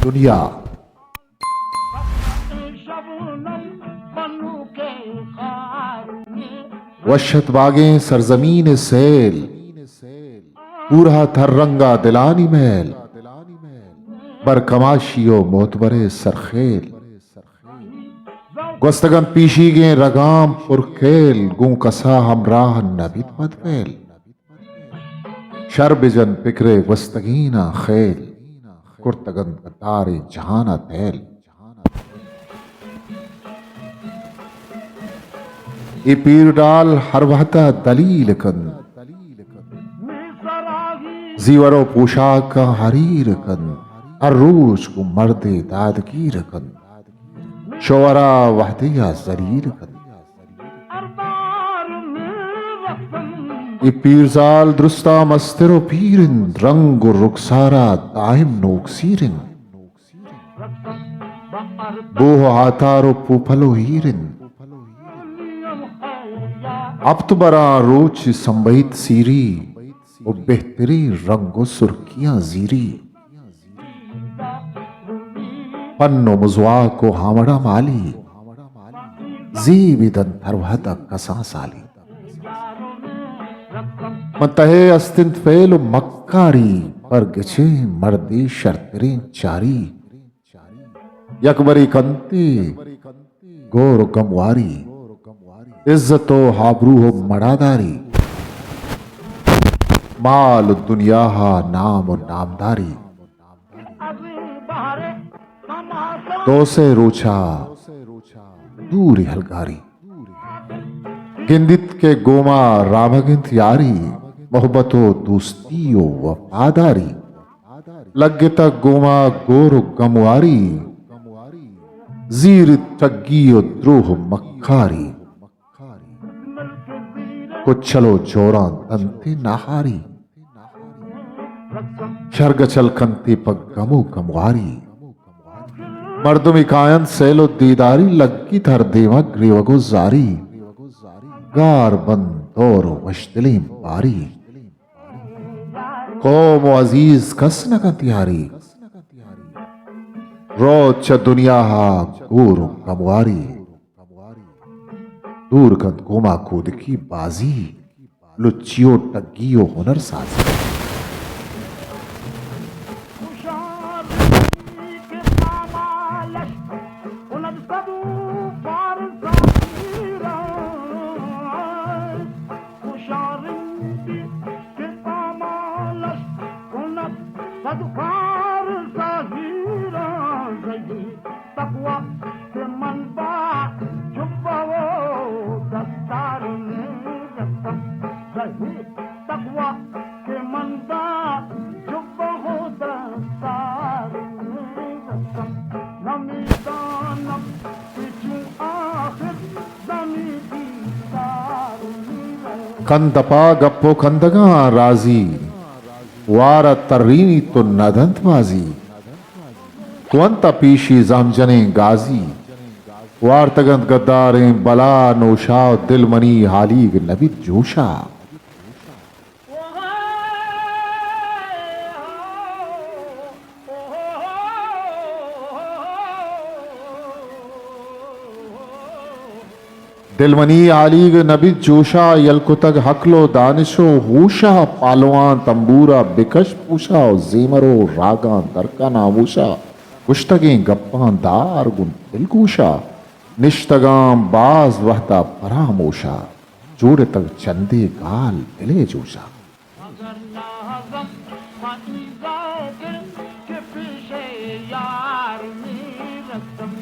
دنیا۔ وشت باگیں سرزمین سیل، پورہ تھر رنگا دلانی میل، بر کماشی و معتبر سرخیل۔ گوستگنت پیشیگیں رگام پر کیل، گوں کسا ہمراہ نبیت پد پیل۔ شر بجن پکرے گوستگیناں خیل، کرتگنت گداریں جہانا تیل۔ اے پیر ڈال ہر وہدا دلیل کنت، زیور و پوشاکاں حریر کنت، ہر روچ گوں مردے دادگیر کنت، شوہرا وہدے یا ذلیل کنت۔ اے پیرزال درستاں مستر و پیر انت، رنگ و رخسارا دائم نوکسیر انت۔ بوہ و ہاتار و پوپل و ہیر انت۔ ہپت براں روچ سمبہیت سیری، و بہتریں رنگ و سرکیاں زیری۔ پن و مزواک و ہامڑا مالی، زیب دنت ہر وہدا کساں سالی۔ من تہے است انت فیل و مکاری، پر گچیں مردے شرتریں چاری۔ یک برے کنتی گور و گمواری، عزت و آبرو و مڑاداری، مال و دنیا ہا نام و نامداری۔ دو سے روچا دور ہلگاری، گندیت کہ گوما رامگ انت یاری، محبت و دوستی و وفاداری۔ لگتگ گوما گور و گمواری، زیرت ٹگی و دروہ و مکاری۔ کچل و جوراں دنت ناہاری، شرگچل کنت پہ گم و گمواری۔ مردمی کاینت سیل و دیداری، لگیت ہر دیما گریوگ و زاری۔ گار بنت دور و وشدلیں باری، قوم و عزیز کس نہ کنت یاری۔ روت چہ دنیا ہا گور و گمواری، دور کنت گوما کودکی بازی، لچی و ٹگی و ہنر سازی۔ خوشا رندی کہ پامالش کند صد کار ظاہرا، زہی تقوا کہ من با جبہ و دستار میرسم، زہی تقوا کہ من با جبہ و دستار میرسم، نمیدانم کہ چون آخر کن دپا گپ و کندگاں رازی، وار ء ترینیت و ندنت بازی۔ کونت ء پیشی زہمجنیں گازی، وارتگنت گداریں بلا نوشا، دل منی ہالیگ نبیت جوشا۔ دل منی ہالیگ نبیت جوشا، یل کتگ ہکل و دانش و ہوشا، پالواں تمبورا بکش پوشا، و زیمر و راگاں درکن آموشا، گشتگیں گپاں دار گوں دلگوشا، نشتگاں باز وہدا پراموشا، جوڑتگ چندے گال دلے جوشا۔ مگر نازم پہ اے ذوق کہ پیش یار میرسم۔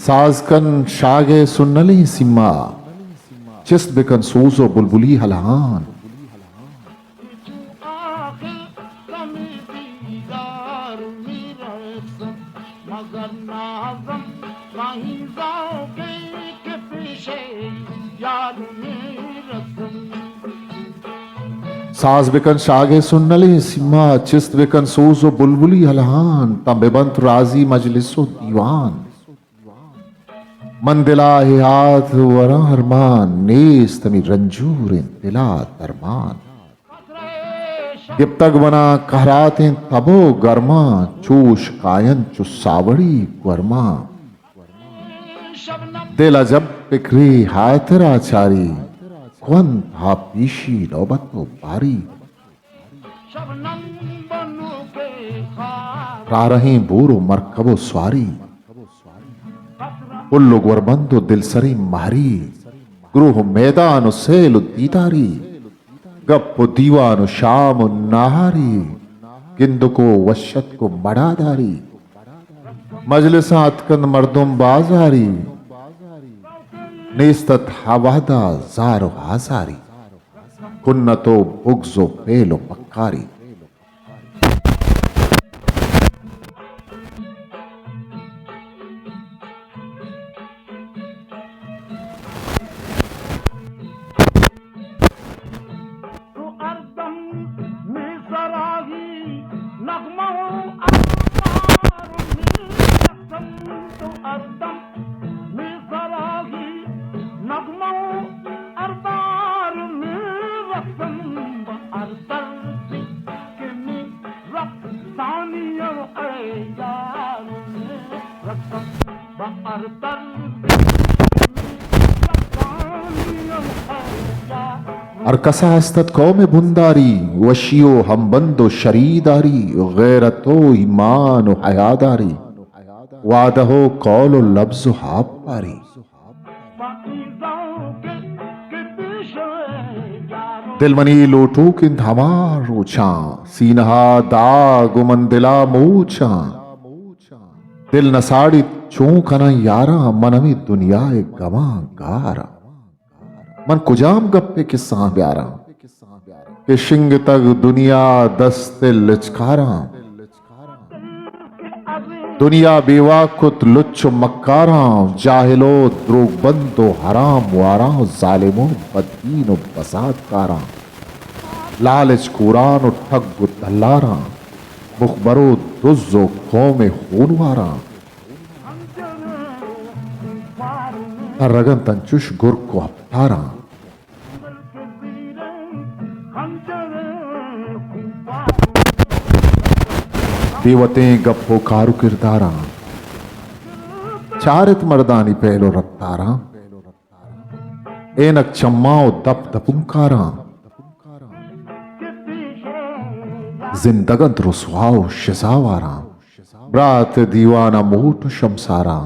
ساز کن شاگ ء سنلیں سیما، چست بکن سوز و بلبلی ہلہان۔ چو آخر کمی دیدار میرسم، مگر نازم ماہی ذوقی کہ پیش یار میرسم۔ ساز بکن شاگے سنلیں سیما، چست بکن سوز و بلبلی الہان، تاں ببنت رازی مجلس و دیوان۔ من دلا ہیات وراں ارمان، نیست ہمے رنجوریں دلا درمان۔ گپتگ منا قہراتیں تب و گرماں، چوش کاینت چو ساوڑی گورماں۔ دل عجب پکری ہاترا چاری، کنت ہا پیشی نوبت و باری۔ راہ رہیں بور و مرکب و سواری، پل و گوربند و دلسریں مہری، گروہ و میدان و سیل و دیداری، گپ و دیوان و شام و ناہاری، گندک و وشتک و مڑاداری۔ مجلساں اتکنت مردم بازاری، نیست ات ہا وہدا زار و آزاری۔ کنت و بگز و پیل و مکاری۔ تو ہردم می سراہی نغمہ و اربار می رقصم، تو ہردم می سراہی نغمہ و اربار می رقصم، بہ ہر دردی کہ می رقصانی اے یار می رقصم، بہ ہر دردی ہر کسا ہست ات قوم بنداری، وشی و ہمبند و شریداری، غیرت و ایمان و حیاداری، وعدہ و قول و لبز و ہاپاری۔ دل منی لوٹوک انت ہما روچاں، سینہا داگ و من دلا موچاں۔ دل نہ ساڑیت چون کناں یاراں، من ہمے دنیا ء گماں گاراں۔ من کجام گپ ء کسہاں بیاراں، کہ شنگتگ دنیا دست ء لچکاراں۔ دنیا بیواک کت لچ و مکاراں، جاہل و دروگ بند و حرام واراں و ظالم و بددین و بساد کاراں۔ لالچ کوران و ٹگ و دلاراں، مخبر و دز و قوم خونواراں۔ ترگ انت انچش گرک و ہپتاراں۔ بے وتیں گپ و کار و کرداراں، چارت مردانی پہل و رپتاراں۔ اینک چماں و دپ دپنکاراں، زندگ انت رسوا و شزاواراں۔ برات دیوان ء موٹ و شمساراں،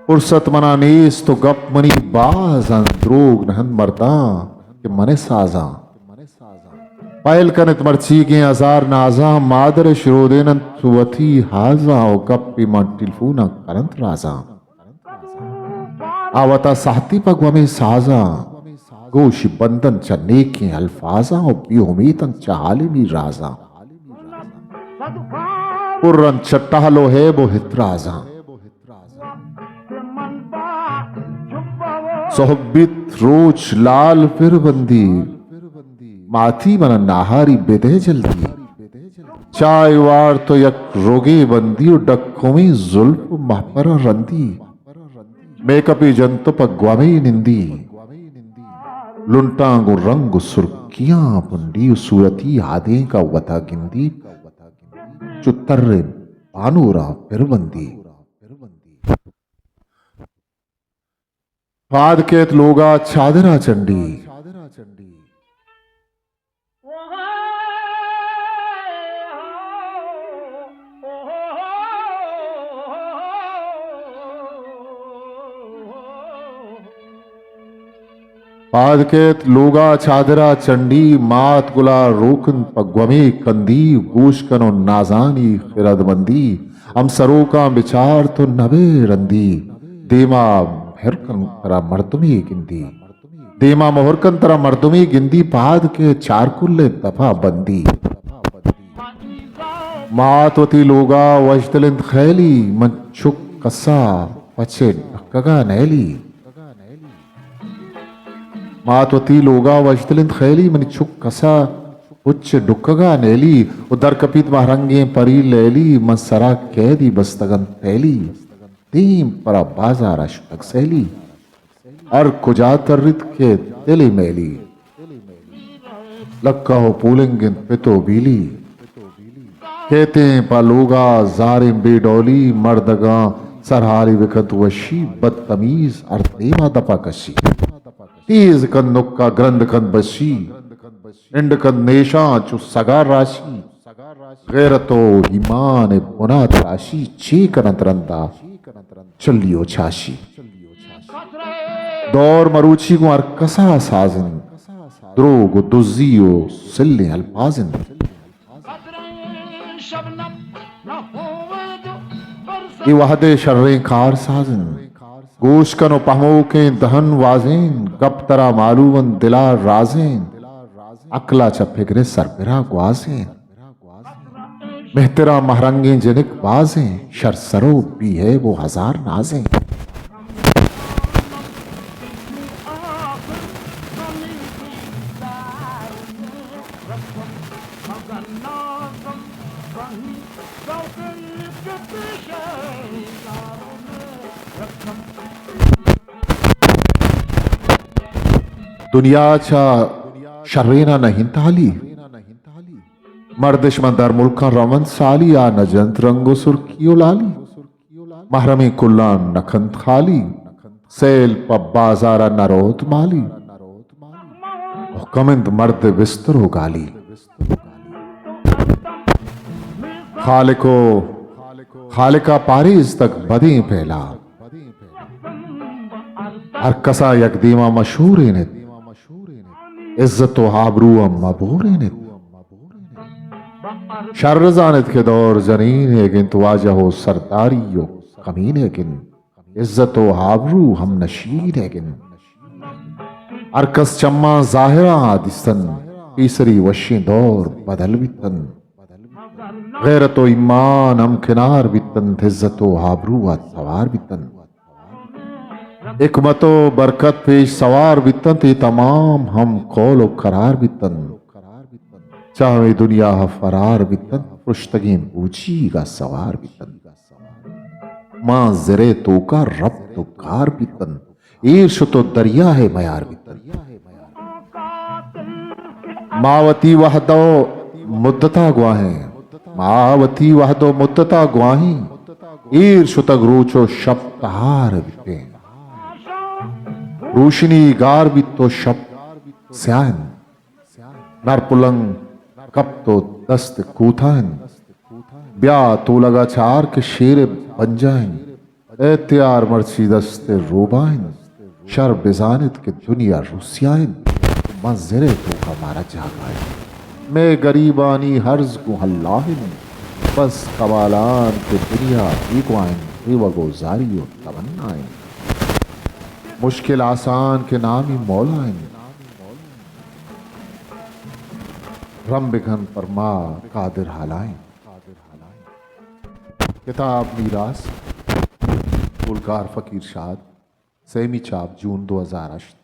پرست منا نیست و گپ منی باز انت، دروگ نہ انت مرداں کہ من ء سازاں۔ پہل کن ات مرچیگیں ہزار نازاں، مادر ء شرودین انت وتی ہازاں و گپ ایمان ٹیلفوناں کن انت رازاں۔ آ وتا ساہتی پہ گومیں سازاں، گوش بندن چہ نیکیں الفاظاں و بے امیتن چہ عالمی رازاں۔ پرن چہ ٹہل و ہیب و ہترازاں۔ سہب بیت روچ لال پر بندی، ماتی من ناہاری بدے جلدی۔ چائے وارت و یک رگے بندی و ڈکویں زلف و مہپر رندی۔ میک اپی جنت و پہ گومے نندی۔ لنٹاں گوں رنگ و سرکیاں پنڈی و صورتی ہادینک ء وتا گندی۔ چو تریں پانوراں پر بندی۔ پاد کیت لوگا چادرا چنڈی۔ پاد کیت لوگا چادرا چنڈی، مات گلا روکن پہ گومے کندی، گوش کن و نازانی خردمندی، ہم سروکاں بچار تو نبے رندی، دیما مہر کن ترا مردمے گندی۔ دیما مہر کن ترا مردمے گندی، پاد کیت چارکل ء دپا بندی۔ مات وتی لوگا وشدل انت خیلی، من چک کسا پچ ء ڈکگا نئیلی۔ مات وتی لوگا وشدل انت خیلی، منی چک کسا پچ ڈکگا نیلی، و درکپیت مہرنگیں پری لیلی، من سرا قیدی بستگ انت پیلی۔ دیم پرا بازارا شتگ سیلی، ہر کجا تریت کہ دلی میلی۔ لکہ و پولنگ انت پت و بیلی، کیتیں پہ لوگا زاریں بے ڈولی، مردگاں سرحالی بکنت وشی، بدتمیز ہر دیما دپا کشی۔ تیز کنت نکا گرند کنت بشی، ہنڈ کنت نیشاں چو سگا راشی۔ غیرت و ایمان بنا تراشی، چے کننت رندا چلی و چاشی۔ دور مروچی گوں ہر کسا ساز انت، دروگ و دزی و سلیں الفاظ انت۔ اے وہد ء شریں کار ساز انت۔ گوش کن و پہموکیں دہن وازین، گپ ترا معلوم انت دلا رازین۔ عقلا چہ پگر ء سربرا گوازین۔ مہترا مہرنگیں جنک بازیں، شر سر و بے عیب و ہزار نازیں۔ دنیا چہ شرینا نہ انت حالی، مردش من در ملکاں رونت سالی، آ نہ جنت رنگ و سرکی و لالی۔ محرمیں کلان نہ کنت خالی، سیل پہ بازارا نہ روت مالی۔ محکم انت مرد بستر و گالی۔ خالق و خالقا پاریزتگ بدیں پیلا۔ ہر کسا یک دیما مشورینت، عزت و آبرو ء مبورینت۔ شر زانت کہ دور جنین ئیگ انت، واجہ و سرداری و کمین ئیگ انت، عزت و آبرو ہم نشین ئیگ انت۔ ہر کس چماں ظاہراں آ دیستن، پیسری وشیں دور بدل بیتن۔ غیرت و ایمان ہم کنار بیتنت، عزت و آبرو ء توار بیتنت۔ حکمت و برکت پیش سوار بیتنت، اے تمام ہم قول و قرار بیتنت۔ چہ ہمے دنیا ء فرار بیتنت، پرشتگیں بوچیگ ء سوار بیتنت۔ ماں زرے توکا رپت و گار بیتنت، ایر شت و دریائے میار بیتنت۔ ما وتی وہد و مدتا گواہیں، ما وتی وہد و مدتا گواہیں، ایر شتگ روچ و شپ تہار بیتیں۔ روشنی گار بیت و شپ سیاہ انت۔ نر پلنگ کپت و دست کوتاہ انت۔ بیا تولگا چار کہ شیر بنجاہ انت۔ اے تیار مرچی دست روباہ انت۔ شر بزانت کہ دنیا روسیا انت۔ من زرے توکا مارا جاگاہ انت۔ مئے گریبانی ہرز گوں اللہ انت۔ بس قوالان کہ دنیا بیگواہ انت۔ ہیوگ و زاری و تمنا انت۔ مشکل آسان کہ نامی مولا انت۔ رم بکن پر ما قادر حالا انت۔ کتاب میراث، گلکار فقیر شاد، سیمی چاپ جون دو ہزار ہشت،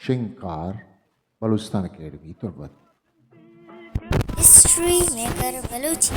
شنگ کار، بلوچستان اکیڈمی تربت۔ History maker Balochi.